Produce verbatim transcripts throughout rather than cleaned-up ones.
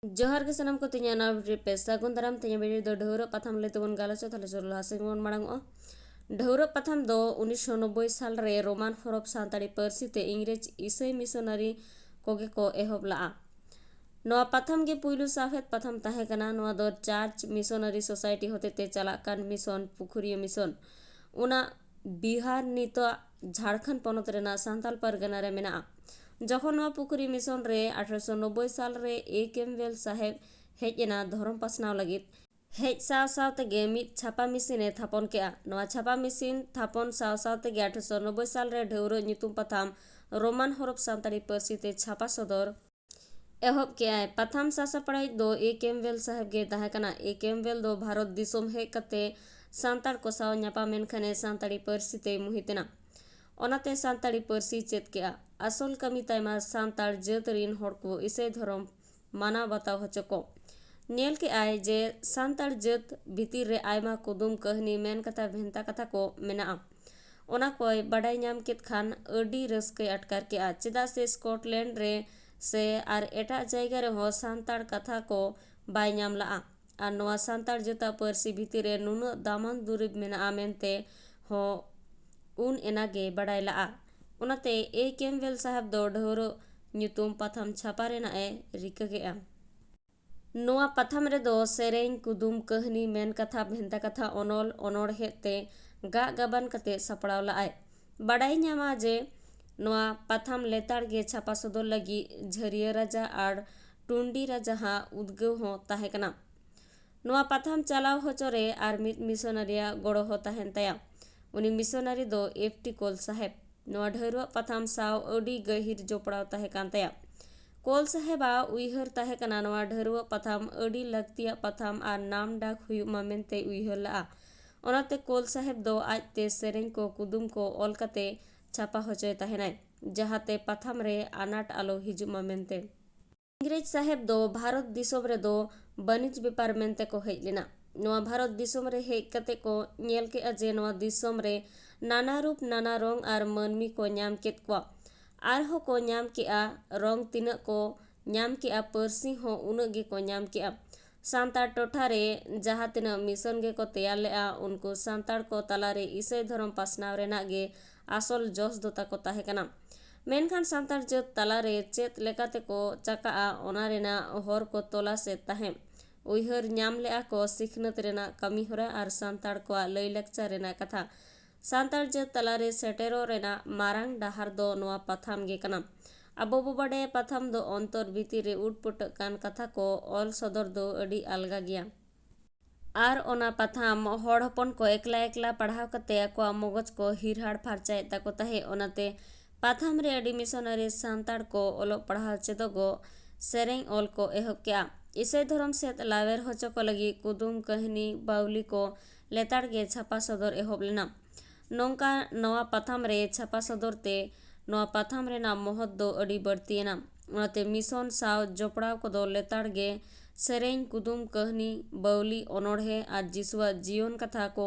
ᱡᱚᱦᱟᱨ ᱜᱮ ᱥᱟᱱᱟᱢ ᱠᱚ, ᱛᱮᱦᱮᱧᱟᱜ ᱱᱟᱣᱟ ᱵᱷᱤᱰᱤᱭᱳ ᱯᱮ ᱥᱟᱹᱜᱩᱱ ᱫᱟᱨᱟᱢ᱾ ᱛᱮᱦᱮᱧᱟᱜ ᱵᱷᱤᱰᱤᱭᱳ ᱫᱚ ᱰᱷᱟᱹᱣᱨᱟᱹᱜ ᱯᱟᱛᱷᱟᱢ ᱞᱟᱹᱭ ᱛᱮᱵᱚᱱ ᱜᱟᱞᱚᱪᱟ, ᱛᱟᱦᱞᱮ ᱪᱚᱞᱚ ᱞᱟᱦᱟ ᱥᱮᱫ ᱵᱚᱱ ᱢᱟᱲᱟᱝᱚᱜᱼᱟ᱾ ᱰᱷᱟᱹᱣᱨᱟᱹᱜ ᱯᱟᱛᱷᱟᱢ ᱫᱚ ᱩᱱᱤᱥᱥᱚ ᱱᱚᱵᱵᱳᱭ ᱥᱟᱞ ᱨᱮ ᱨᱳᱢᱟᱱ ᱦᱚᱨᱚᱯ ᱥᱟᱱᱛᱟᱲᱤ ᱯᱟᱹᱨᱥᱤ ᱛᱮ ᱤᱝᱨᱮᱡᱽ ᱤᱥᱟᱹᱭ ᱢᱤᱥᱚᱱᱟᱨᱤ ᱠᱚᱜᱮ ᱠᱚ ᱮᱦᱚᱵ ᱞᱟᱜᱼᱟ᱾ ᱱᱚᱣᱟ ᱯᱟᱛᱷᱟᱢ ᱜᱮ ᱯᱩᱭᱞᱩ ᱥᱟᱶᱦᱮᱫ ᱯᱟᱛᱷᱟᱢ ᱛᱟᱦᱮᱸ ᱠᱟᱱᱟ᱾ ᱱᱚᱣᱟ ᱫᱚ ᱪᱟᱨᱪ ᱢᱤᱥᱚᱱᱟᱨᱤ ᱥᱳᱥᱟᱭᱴᱤ ᱦᱚᱛᱮᱛᱮ ᱪᱟᱞᱟᱜ ᱠᱟᱱ ᱢᱤᱥᱚᱱ, ᱯᱩᱠᱷᱩᱨᱤᱭᱟᱹ ᱢᱤᱥᱚᱱ, ᱚᱱᱟ ᱵᱤᱦᱟᱨ, ᱱᱤᱛᱚᱜ ᱡᱷᱟᱲᱠᱷᱚᱸᱰ ᱯᱚᱱᱚᱛ ᱨᱮᱱᱟᱜ ᱥᱟᱱᱛᱟᱞ ᱯᱟᱨᱜᱟᱱᱟ ᱨᱮ ᱢᱮᱱᱟᱜᱼᱟ᱾ ᱡᱚᱠᱷᱚᱱ ᱱᱚᱣᱟ ᱯᱩᱠᱷᱩᱨᱤ ᱢᱤᱥᱚᱱ ᱨᱮ ᱟᱴᱷᱨᱚᱥᱚ ᱱᱚᱵᱵᱳᱭ ᱥᱟᱞ ᱨᱮ ᱮ ᱠᱮᱢᱵᱮᱞ ᱥᱟᱦᱮᱵᱽ ᱦᱮᱡ ᱮᱱᱟ ᱫᱷᱚᱨᱚᱢ ᱯᱟᱥᱱᱟᱣ ᱞᱟᱹᱜᱤᱫ, ᱦᱮᱡ ᱥᱟᱶ ᱥᱟᱶ ᱛᱮᱜᱮ ᱢᱤᱫ ᱪᱷᱟᱯᱟ ᱢᱮᱥᱤᱱ ᱮ ᱛᱷᱟᱯᱚᱱ ᱠᱮᱫᱼᱟ᱾ ᱱᱚᱣᱟ ᱪᱷᱟᱯᱟ ᱢᱮᱥᱤᱱ ᱛᱷᱟᱯᱚᱱ ᱥᱟᱶ ᱥᱟᱶ ᱛᱮᱜᱮ ᱟᱴᱷᱨᱚᱥᱚ ᱱᱚᱵᱵᱳᱭ ᱥᱟᱞ ᱨᱮ ᱰᱷᱟᱹᱣᱨᱟᱹᱜ ᱧᱩᱛᱩᱢ ᱯᱟᱛᱷᱟᱢ ᱨᱳᱢᱟᱱ ᱦᱚᱨᱚᱯ ᱥᱟᱱᱛᱟᱲᱤ ᱯᱟᱹᱨᱥᱤ ᱛᱮ ᱪᱷᱟᱯᱟ ᱥᱚᱫᱚᱨ ᱮᱦᱚᱵ ᱠᱮᱫᱼᱟᱭ᱾ ᱯᱟᱛᱷᱟᱢ ᱥᱟᱥᱟᱯᱲᱟᱣᱤᱡ ᱫᱚ ᱮ ᱠᱮᱢᱵᱮᱞ ᱥᱟᱦᱮᱵᱽ ᱜᱮ ᱛᱟᱦᱮᱸ ᱠᱟᱱᱟ᱾ ᱮ ᱠᱮᱢᱵᱮᱞ ᱫᱚ ᱵᱷᱟᱨᱚᱛ ᱫᱤᱥᱚᱢ ᱦᱮᱡ ᱠᱟᱛᱮ ᱥᱟᱱᱛᱟᱲ ᱠᱚ ᱥᱟᱶ ᱧᱟᱯᱟᱢ ᱮᱱ ᱠᱷᱟᱱᱮ ᱥᱟᱱᱛᱟᱲᱤ ᱯᱟᱹᱨᱥᱤ ᱛᱮᱭ ᱢᱩᱦᱤᱛ ᱮᱱᱟ᱾ ᱚᱱᱟᱛᱮ ᱥᱟᱱᱛᱟᱲᱤ ᱯᱟᱹᱨᱥᱤ ᱪᱮᱫ ᱠᱮᱫᱼᱟ᱾ ᱟᱥᱚᱞ ᱠᱟᱹᱢᱤ ᱛᱟᱭᱢᱟ ᱥᱟᱱᱛᱟᱲ ᱡᱟᱹᱛ ᱨᱤᱱ ᱦᱚᱲ ᱠᱚ ᱤᱥᱟᱹᱭ ᱫᱷᱚᱨᱚᱢ ᱢᱟᱱᱟᱣ ᱵᱟᱛᱟᱣ ᱦᱚᱪᱚ ᱠᱚ᱾ ᱧᱮᱞ ᱠᱮᱫᱼᱟᱭ ᱡᱮ ᱥᱟᱱᱛᱟᱲ ᱡᱟᱹᱛ ᱵᱷᱤᱛᱤᱨ ᱨᱮ ᱟᱭᱢᱟ ᱠᱩᱫᱩᱢ, ᱠᱟᱹᱦᱱᱤ, ᱢᱮᱱ ᱠᱟᱛᱷᱟ, ᱵᱷᱮᱱᱛᱟ ᱠᱟᱛᱷᱟ ᱠᱚ ᱢᱮᱱᱟᱜᱼᱟ᱾ ᱚᱱᱟ ᱠᱚᱭ ᱵᱟᱰᱟᱭ ᱧᱟᱢ ᱠᱮᱫ ᱠᱷᱟᱱ ᱟᱹᱰᱤ ᱨᱟᱹᱥᱠᱟᱹᱭ ᱟᱴᱠᱟᱨ ᱠᱮᱫᱼᱟ, ᱪᱮᱫᱟᱜ ᱥᱮ ᱥᱠᱚᱴᱞᱮᱱᱰ ᱨᱮ ᱥᱮ ᱟᱨ ᱮᱴᱟᱜ ᱡᱟᱭᱜᱟ ᱨᱮᱦᱚᱸ ᱥᱟᱱᱛᱟᱲ ᱠᱟᱛᱷᱟ ᱠᱚ ᱵᱟᱭ ᱧᱟᱢ ᱞᱟᱜᱼᱟ᱾ ᱟᱨ ᱱᱚᱣᱟ ᱥᱟᱱᱛᱟᱲ ᱡᱟᱹᱛᱟᱜ ᱯᱟᱹᱨᱥᱤ ᱵᱷᱤᱛᱤᱨ ᱨᱮ ᱱᱩᱱᱟᱹᱜ ᱫᱟᱢᱟᱱ ᱫᱩᱨᱤᱵᱽ ᱢᱮᱱᱟᱜᱼᱟ ᱢᱮᱱᱛᱮ ᱦᱚᱸ ᱩᱱ ᱮᱱᱟ ᱜᱮ ᱵᱟᱰᱟᱭ ᱞᱟᱜᱼᱟ᱾ ᱚᱱᱟᱛᱮ ᱮ ᱠᱮᱢᱵᱮᱞ ᱥᱟᱦᱮᱵᱽ ᱫᱚ ᱰᱷᱟᱹᱣᱨᱟᱹᱜ ᱧᱩᱛᱩᱢ ᱯᱟᱛᱷᱟᱢ ᱪᱷᱟᱯᱟ ᱨᱮᱱᱟᱜ ᱮ ᱨᱤᱠᱟᱹ ᱠᱮᱫᱼᱟ᱾ ᱱᱚᱣᱟ ᱯᱟᱛᱷᱟᱢ ᱨᱮᱫᱚ ᱥᱮᱨᱮᱧ, ᱠᱩᱫᱩᱢ, ᱠᱟᱹᱦᱱᱤ, ᱢᱮᱱ ᱠᱟᱛᱷᱟ, ᱵᱷᱮᱱᱛᱟ ᱠᱟᱛᱷᱟ, ᱚᱱᱚᱞ, ᱚᱱᱚᱬᱦᱮᱸᱫ ᱛᱮ ᱜᱟᱜ ᱜᱟᱵᱟᱱ ᱠᱟᱛᱮ ᱥᱟᱯᱲᱟᱣ ᱞᱟᱜᱼᱟᱭ᱾ ᱵᱟᱰᱟᱭ ᱧᱟᱢᱟ ᱡᱮ ᱱᱚᱣᱟ ᱯᱟᱛᱷᱟᱢ ᱞᱮᱛᱟᱲ ᱜᱮ ᱪᱷᱟᱯᱟ ᱥᱚᱫᱚᱨ ᱞᱟᱹᱜᱤᱫ ᱡᱷᱟᱹᱨᱤᱭᱟᱹ ᱨᱟᱡᱟ ᱟᱨ ᱴᱩᱱᱰᱤ ᱨᱟᱡᱟ ᱦᱟᱜ ᱩᱫᱽᱜᱟᱹᱣ ᱦᱚᱸ ᱛᱟᱦᱮᱸ ᱠᱟᱱᱟ᱾ ᱱᱚᱣᱟ ᱯᱟᱛᱷᱟᱢ ᱪᱟᱞᱟᱣ ᱦᱚᱪᱚ ᱨᱮ ᱟᱨ ᱢᱤᱫ ᱢᱤᱥᱚᱱᱟᱨᱤᱭᱟᱜ ᱜᱚᱲᱚ ᱦᱚᱸ ᱛᱟᱦᱮᱱ ᱛᱟᱭᱟ᱾ ᱩᱱᱤ ᱢᱤᱥᱚᱱᱟᱨᱤ ᱫᱚ ᱮᱯᱷ ᱴᱤ ᱠᱳᱞ ᱥᱟᱦᱮᱵᱽ᱾ ᱱᱚᱣᱟ ᱰᱷᱟᱹᱨᱣᱟᱹᱜ ᱯᱟᱛᱷᱟᱢ ᱥᱟᱶ ᱟᱹᱰᱤ ᱜᱟᱹᱦᱤᱨ ᱡᱚᱯᱲᱟᱣ ᱛᱟᱦᱮᱸ ᱠᱟᱱ ᱛᱟᱭᱟ᱾ ᱠᱳᱞ ᱥᱟᱦᱮᱵᱟᱜ ᱩᱭᱦᱟᱹᱨ ᱛᱟᱦᱮᱸ ᱠᱟᱱᱟ ᱱᱚᱣᱟ ᱰᱷᱟᱹᱨᱣᱟᱹᱜ ᱯᱟᱛᱷᱟᱢ ᱟᱹᱰᱤ ᱞᱟᱹᱠᱛᱤᱭᱟᱜ ᱯᱟᱛᱷᱟᱢ ᱟᱨ ᱱᱟᱢ ᱰᱟᱠ ᱦᱩᱭᱩᱜ ᱢᱟ ᱢᱮᱱᱛᱮᱭ ᱩᱭᱦᱟᱹᱨ ᱞᱟᱜᱼᱟ᱾ ᱚᱱᱟᱛᱮ ᱠᱳᱞ ᱥᱟᱦᱮᱵᱽ ᱫᱚ ᱟᱡᱛᱮ ᱥᱮᱨᱮᱧ ᱠᱚ, ᱠᱩᱫᱩᱢ ᱠᱚ ᱚᱞ ᱠᱟᱛᱮ ᱪᱷᱟᱯᱟ ᱦᱚᱪᱚᱭ ᱛᱟᱦᱮᱱᱟᱭ, ᱡᱟᱦᱟᱸᱛᱮ ᱯᱟᱛᱷᱟᱢ ᱨᱮ ᱟᱱᱟᱴ ᱟᱞᱚ ᱦᱤᱡᱩᱜ ᱢᱟ ᱢᱮᱱᱛᱮ᱾ ᱤᱝᱨᱮᱡᱽ ᱥᱟᱦᱮᱵᱽ ᱫᱚ ᱵᱷᱟᱨᱚᱛ ᱫᱤᱥᱚᱢ ᱨᱮᱫᱚ ᱵᱟᱹᱱᱤᱡᱽ ᱵᱮᱯᱟᱨ ᱢᱮᱱᱛᱮ ᱠᱚ ᱦᱮᱡ ᱞᱮᱱᱟ᱾ ᱱᱚᱣᱟ ᱵᱷᱟᱨᱚᱛ ᱫᱤᱥᱚᱢ ᱨᱮ ᱦᱮᱡ ᱠᱟᱛᱮ ᱠᱚ ᱧᱮᱞ ᱠᱮᱫᱼᱟ ᱡᱮ ᱱᱚᱣᱟ ᱫᱤᱥᱚᱢ ᱨᱮ ᱱᱟᱱᱟ ᱨᱩᱯ ᱱᱟᱱᱟ ᱨᱚᱝ ᱟᱨ ᱢᱟᱹᱱᱢᱤ ᱠᱚ ᱧᱟᱢ ᱠᱮᱫ ᱠᱚᱣᱟ᱾ ᱟᱨᱦᱚᱸ ᱠᱚ ᱧᱟᱢ ᱠᱮᱫᱼᱟ ᱨᱚᱝ ᱛᱤᱱᱟᱹᱜ ᱠᱚ ᱧᱟᱢ ᱠᱮᱜᱼᱟ, ᱯᱟᱹᱨᱥᱤ ᱦᱚᱸ ᱩᱱᱟᱹᱜ ᱜᱮᱠᱚ ᱧᱟᱢ ᱠᱮᱜᱼᱟ᱾ ᱥᱟᱱᱛᱟᱲ ᱴᱚᱴᱷᱟ ᱨᱮ ᱡᱟᱦᱟᱸ ᱛᱤᱱᱟᱹᱜ mission ᱜᱮᱠᱚ ᱛᱮᱭᱟᱨ ᱞᱮᱜᱼᱟ, ᱩᱱᱠᱩ ᱥᱟᱱᱛᱟᱲ ᱠᱚ ᱛᱟᱞᱟᱨᱮ ᱤᱥᱟᱹᱭ ᱫᱷᱚᱨᱚᱢ ᱯᱟᱥᱱᱟᱣ ᱨᱮᱱᱟᱜ ᱜᱮ ᱟᱥᱚᱞ ᱡᱚᱥ ᱫᱚ ᱛᱟᱠᱚ ᱛᱟᱦᱮᱸ ᱠᱟᱱᱟ᱾ ᱢᱮᱱᱠᱷᱟᱱ ᱥᱟᱱᱛᱟᱲ ᱡᱟᱹᱛ ᱛᱟᱞᱟᱨᱮ ᱪᱮᱫ ᱞᱮᱠᱟ ᱛᱮᱠᱚ ᱪᱟᱠᱟᱜᱼᱟ, ᱚᱱᱟ ᱨᱮᱱᱟᱜ ᱦᱚᱨ ᱠᱚ ᱛᱚᱞᱟᱥᱮᱫ ᱛᱟᱦᱮᱸᱫ᱾ ᱩᱭᱦᱟᱹᱨ ᱧᱟᱢ ᱞᱮᱜᱼᱟ ᱠᱚ ᱥᱤᱠᱷᱱᱟᱹᱛ ᱨᱮᱱᱟᱜ ᱠᱟᱹᱢᱤᱦᱚᱨᱟ ᱟᱨ ᱥᱟᱱᱛᱟᱲ ᱠᱚᱣᱟᱜ ᱞᱟᱹᱭᱼᱞᱟᱠᱪᱟᱨ ᱨᱮᱱᱟᱜ ᱠᱟᱛᱷᱟ᱾ ᱥᱟᱱᱛᱟᱲ ᱡᱟᱹᱛ ᱛᱟᱞᱟᱨᱮ ᱥᱮᱴᱮᱨᱚᱜ ᱨᱮᱱᱟᱜ ᱢᱟᱨᱟᱝ ᱰᱟᱦᱟᱨ ᱫᱚ ᱱᱚᱣᱟ ᱯᱟᱛᱷᱟᱢ ᱜᱮ ᱠᱟᱱᱟ᱾ ᱟᱵᱚ ᱵᱚ ᱵᱟᱰᱟᱭᱟ, ᱯᱟᱛᱷᱟᱢ ᱫᱚ ᱚᱱᱛᱚᱨ ᱵᱷᱤᱛᱤᱨ ᱨᱮ ᱩᱴᱯᱩᱴᱟᱹᱜ ᱠᱟᱱ ᱠᱟᱛᱷᱟ ᱠᱚ ᱚᱞ ᱥᱚᱫᱚᱨ ᱫᱚ ᱟᱹᱰᱤ ᱟᱞᱜᱟ ᱜᱮᱭᱟ᱾ ᱟᱨ ᱚᱱᱟ ᱯᱟᱛᱷᱟᱢ ᱦᱚᱲ ᱦᱚᱯᱚᱱ ᱠᱚ ᱮᱠᱞᱟ ᱮᱠᱞᱟ ᱯᱟᱲᱦᱟᱣ ᱠᱟᱛᱮ ᱟᱠᱚᱣᱟᱜ ᱢᱚᱜᱚᱡᱽ ᱠᱚ ᱦᱤᱨᱦᱟᱲ ᱯᱷᱟᱨᱪᱟᱭᱮᱫ ᱛᱟᱠᱚ ᱛᱟᱦᱮᱸᱫ᱾ ᱚᱱᱟᱛᱮ ᱯᱟᱛᱷᱟᱢ ᱨᱮ ᱟᱹᱰᱤ ᱢᱤᱥᱚᱱᱟᱨᱤ ᱥᱟᱱᱛᱟᱲ ᱠᱚ ᱚᱞᱚᱜ ᱯᱟᱲᱦᱟᱣ ᱪᱮᱫᱚᱜᱚᱜ, ᱥᱮᱨᱮᱧ ᱚᱞ ᱠᱚ ᱮᱦᱚᱵ ᱠᱮᱜᱼᱟ᱾ ᱤᱥᱟᱹᱭ ᱫᱷᱚᱨᱚᱢ ᱥᱮᱫ ᱞᱟᱣᱮᱨ ᱦᱚᱪᱚ ᱠᱚ ᱞᱟᱹᱜᱤᱫ ᱠᱩᱫᱩᱢ, ᱠᱟᱹᱦᱱᱤ, ᱵᱟᱣᱞᱤ ᱠᱚ ᱞᱮᱛᱟᱲ ᱜᱮ ᱪᱷᱟᱯᱟ ᱥᱚᱫᱚᱨ ᱮᱦᱚᱵ ᱞᱮᱱᱟ᱾ ᱱᱚᱝᱠᱟ ᱱᱚᱣᱟ ᱯᱟᱛᱷᱟᱢ ᱨᱮ ᱪᱷᱟᱯᱟ ᱥᱚᱫᱚᱨ ᱛᱮ ᱱᱚᱣᱟ ᱯᱟᱛᱷᱟᱢ ᱨᱮᱱᱟᱜ ᱢᱚᱦᱚᱛ ᱫᱚ ᱟᱹᱰᱤ ᱵᱟᱹᱲᱛᱤᱭᱮᱱᱟ᱾ ᱚᱱᱟᱛᱮ mission ᱥᱟᱶ ᱡᱚᱯᱲᱟᱣ ᱠᱚᱫᱚ ᱞᱮᱛᱟᱲ ᱜᱮ ᱥᱮᱨᱮᱧ, ᱠᱩᱫᱩᱢ, ᱠᱟᱹᱦᱱᱤ, ᱵᱟᱣᱞᱤ, ᱚᱱᱚᱬᱦᱮ ᱟᱨ ᱡᱤᱥᱩᱣᱟᱜ ᱡᱤᱭᱚᱱ ᱠᱟᱛᱷᱟ ᱠᱚ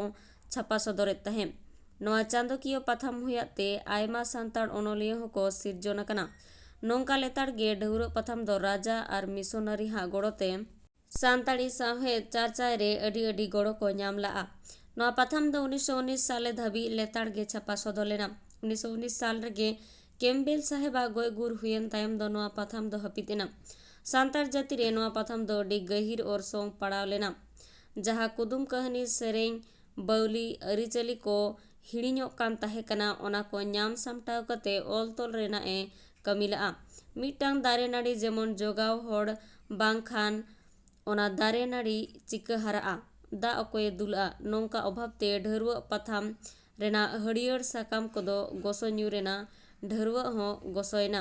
ᱪᱷᱟᱯᱟ ᱥᱚᱫᱚᱨᱮᱫ ᱛᱟᱦᱮᱸᱫ᱾ ᱱᱚᱣᱟ ᱪᱟᱸᱫᱚᱠᱤᱭᱟᱹ ᱯᱟᱛᱷᱟᱢ ᱦᱩᱭᱟᱜ ᱛᱮ ᱟᱭᱢᱟ ᱥᱟᱱᱛᱟᱲ ᱚᱱᱚᱞᱤᱭᱟᱹ ᱦᱚᱸᱠᱚ ᱥᱤᱨᱡᱚᱱ ᱟᱠᱟᱱᱟ᱾ ᱱᱚᱝᱠᱟ ᱞᱮᱛᱟᱲ ᱜᱮ ᱰᱷᱟᱹᱣᱨᱟᱹᱜ ᱯᱟᱛᱷᱟᱢ ᱫᱚ ᱨᱟᱡᱟ ᱟᱨ ᱢᱤᱥᱚᱱᱟᱨᱤ ᱦᱟᱜ ᱜᱚᱲᱚ ᱛᱮ ᱥᱟᱱᱛᱟᱲᱤ ᱥᱟᱶᱦᱮᱫ ᱪᱟᱨᱪᱟᱭ ᱨᱮ ᱟᱹᱰᱤ ᱟᱹᱰᱤ ᱜᱚᱲᱚ ᱠᱚ ᱧᱟᱢ ᱞᱟᱜᱼᱟ᱾ ᱱᱚᱣᱟ ᱯᱟᱛᱷᱟᱢ ᱫᱚ ᱩᱱᱤᱥᱥᱚ ᱩᱱᱤᱥ ᱥᱟᱞᱮ ᱫᱷᱟᱹᱵᱤᱡ ᱞᱮᱛᱟᱲ ᱜᱮ ᱪᱷᱟᱯᱟ ᱥᱚᱫᱚᱨ ᱞᱮᱱᱟ᱾ ᱩᱱᱤᱥᱥᱚ ᱩᱱᱤᱥ ᱥᱟᱞ ᱨᱮᱜᱮ ᱠᱮᱢᱵᱮᱞ ᱥᱟᱦᱮᱵᱟᱜ ᱜᱚᱡ ᱜᱩᱨ ᱦᱩᱭᱮᱱ ᱛᱟᱭᱚᱢ ᱫᱚ ᱱᱚᱣᱟ ᱯᱟᱛᱷᱟᱢ ᱫᱚ ᱦᱟᱹᱯᱤᱫ ᱮᱱᱟ᱾ ᱥᱟᱱᱛᱟᱲ ᱡᱟᱹᱛᱤ ᱨᱮ ᱱᱚᱣᱟ ᱯᱟᱛᱷᱟᱢ ᱫᱚ ᱟᱹᱰᱤ ᱜᱟᱹᱦᱤᱨ ᱚᱨᱥᱚᱝ ᱯᱟᱲᱟᱣ ᱞᱮᱱᱟ᱾ ᱡᱟᱦᱟᱸ ᱠᱩᱫᱩᱢ, ᱠᱟᱹᱦᱱᱤ, ᱥᱮᱨᱮᱧ, ᱵᱟᱹᱣᱞᱤ, ᱟᱹᱨᱤᱪᱟᱹᱞᱤ ᱠᱚ ᱦᱤᱲᱤᱧᱚᱜ ᱠᱟᱱ ᱛᱟᱦᱮᱸ ᱠᱟᱱᱟ, ᱚᱱᱟ ᱠᱚ ᱧᱟᱢ ᱥᱟᱢᱴᱟᱣ ᱠᱟᱛᱮ ᱚᱞ ᱛᱚᱞ ᱨᱮᱱᱟᱜ ᱮ ᱠᱟᱹᱢᱤ ᱞᱟᱜᱼᱟ᱾ ᱢᱤᱫᱴᱟᱝ ᱫᱟᱨᱮ ᱱᱟᱹᱲᱤ ᱡᱮᱢᱚᱱ ᱡᱚᱜᱟᱣ ᱦᱚᱲ ᱵᱟᱝᱠᱷᱟᱱ ᱚᱱᱟ ᱫᱟᱨᱮ ᱱᱟᱹᱲᱤ ᱪᱤᱠᱟᱹ ᱦᱟᱨᱟᱜᱼᱟ? ᱫᱟᱜ ᱚᱠᱚᱭᱮ ᱫᱩᱞᱟᱜᱼᱟ? ᱱᱚᱝᱠᱟ ᱚᱵᱷᱟᱵ ᱛᱮ ᱰᱷᱟᱹᱨᱣᱟᱹᱜ ᱯᱟᱛᱷᱟᱢ ᱨᱮᱱᱟᱜ ᱦᱟᱹᱨᱭᱟᱹᱲ ᱥᱟᱠᱟᱢ ᱠᱚᱫᱚ ᱜᱚᱥᱚ ᱧᱩᱨ ᱮᱱᱟ, ᱰᱷᱟᱹᱨᱣᱟᱹᱜ ᱦᱚᱸ ᱜᱚᱥᱚᱭᱮᱱᱟ᱾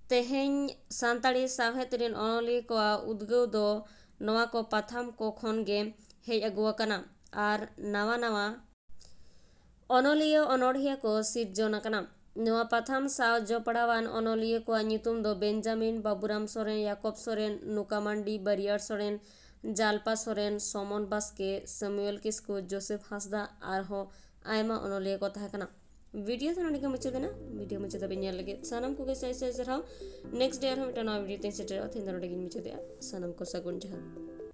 ᱛᱮᱦᱮᱧ ᱥᱟᱱᱛᱟᱲᱤ ᱥᱟᱶᱦᱮᱫ ᱨᱮᱱ ᱚᱱᱚᱞᱤᱭᱟᱹ ᱠᱚᱣᱟᱜ ᱩᱫᱽᱜᱟᱹᱣ ᱫᱚ ᱱᱚᱣᱟ ᱠᱚ ᱯᱟᱛᱷᱟᱢ ᱠᱚ ᱠᱷᱚᱱ ᱜᱮ ᱦᱮᱡ ᱟᱹᱜᱩ ᱟᱠᱟᱱᱟ ᱟᱨ ᱱᱟᱣᱟ ᱱᱟᱣᱟ ᱚᱱᱚᱞᱤᱭᱟᱹ ᱚᱱᱚᱬᱦᱤᱭᱟᱹ ᱠᱚ ᱥᱤᱨᱡᱚᱱ ᱟᱠᱟᱱᱟ᱾ ᱱᱚᱣᱟ ᱯᱟᱛᱷᱟᱢ ᱥᱟᱶ ᱡᱚᱯᱲᱟᱣᱟᱱ ᱚᱱᱚᱞᱤᱭᱟᱹ ᱠᱚᱣᱟᱜ ᱧᱩᱛᱩᱢ ᱫᱚ ᱵᱮᱧᱡᱟᱢᱤᱱ, ᱵᱟᱵᱩᱨᱟᱢ ᱥᱚᱨᱮᱱ, ᱭᱟᱠᱚᱵ ᱥᱚᱨᱮᱱ, ᱱᱩᱠᱟ ᱢᱟᱱᱰᱤ, ᱵᱟᱨᱤᱭᱟᱨ ᱥᱚᱨᱮᱱ, ᱡᱟᱞᱯᱟ ᱥᱚᱨᱮᱱ, ᱥᱚᱢᱚᱱ ᱵᱟᱥᱠᱮ, ᱥᱟᱢᱩᱭᱮᱞ ᱠᱤᱥᱠᱩ, ᱡᱳᱥᱮᱯ ᱦᱟᱸᱥᱫᱟ ᱟᱨᱦᱚᱸ ᱟᱭᱢᱟ ᱚᱱᱚᱞᱤᱭᱟᱹ ᱠᱚ ᱛᱟᱦᱮᱸ ᱠᱟᱱᱟ᱾ ᱵᱷᱤᱰᱤᱭᱳ ᱫᱚ ᱱᱚᱰᱮ ᱜᱮ ᱢᱩᱪᱟᱹᱫ ᱮᱱᱟ᱾ ᱵᱷᱤᱰᱤᱭᱳ ᱢᱩᱪᱟᱹᱫ ᱫᱷᱟᱹᱵᱤᱡ ᱧᱮᱞ ᱞᱟᱹᱜᱤᱫ ᱥᱟᱱᱟᱢ ᱠᱚᱜᱮ ᱥᱟᱭ ᱥᱟᱭ ᱥᱟᱨᱦᱟᱣ᱾ ᱱᱮᱠᱥᱴ ᱰᱮ ᱟᱨᱦᱚᱸ ᱢᱤᱫᱴᱟᱝ ᱱᱟᱣᱟ ᱵᱷᱤᱰᱤᱭᱳ ᱛᱮᱧ ᱥᱮᱴᱮᱨᱚᱜᱼᱟ᱾ ᱛᱮᱦᱮᱧ ᱫᱚ ᱱᱚᱰᱮ ᱜᱤᱧ ᱢᱩᱪᱟᱹᱫᱮᱜᱼᱟ᱾ ᱥᱟᱱᱟᱢ ᱠᱚ ᱥᱟᱹᱜᱩᱱ ᱡᱚᱦᱟᱨ᱾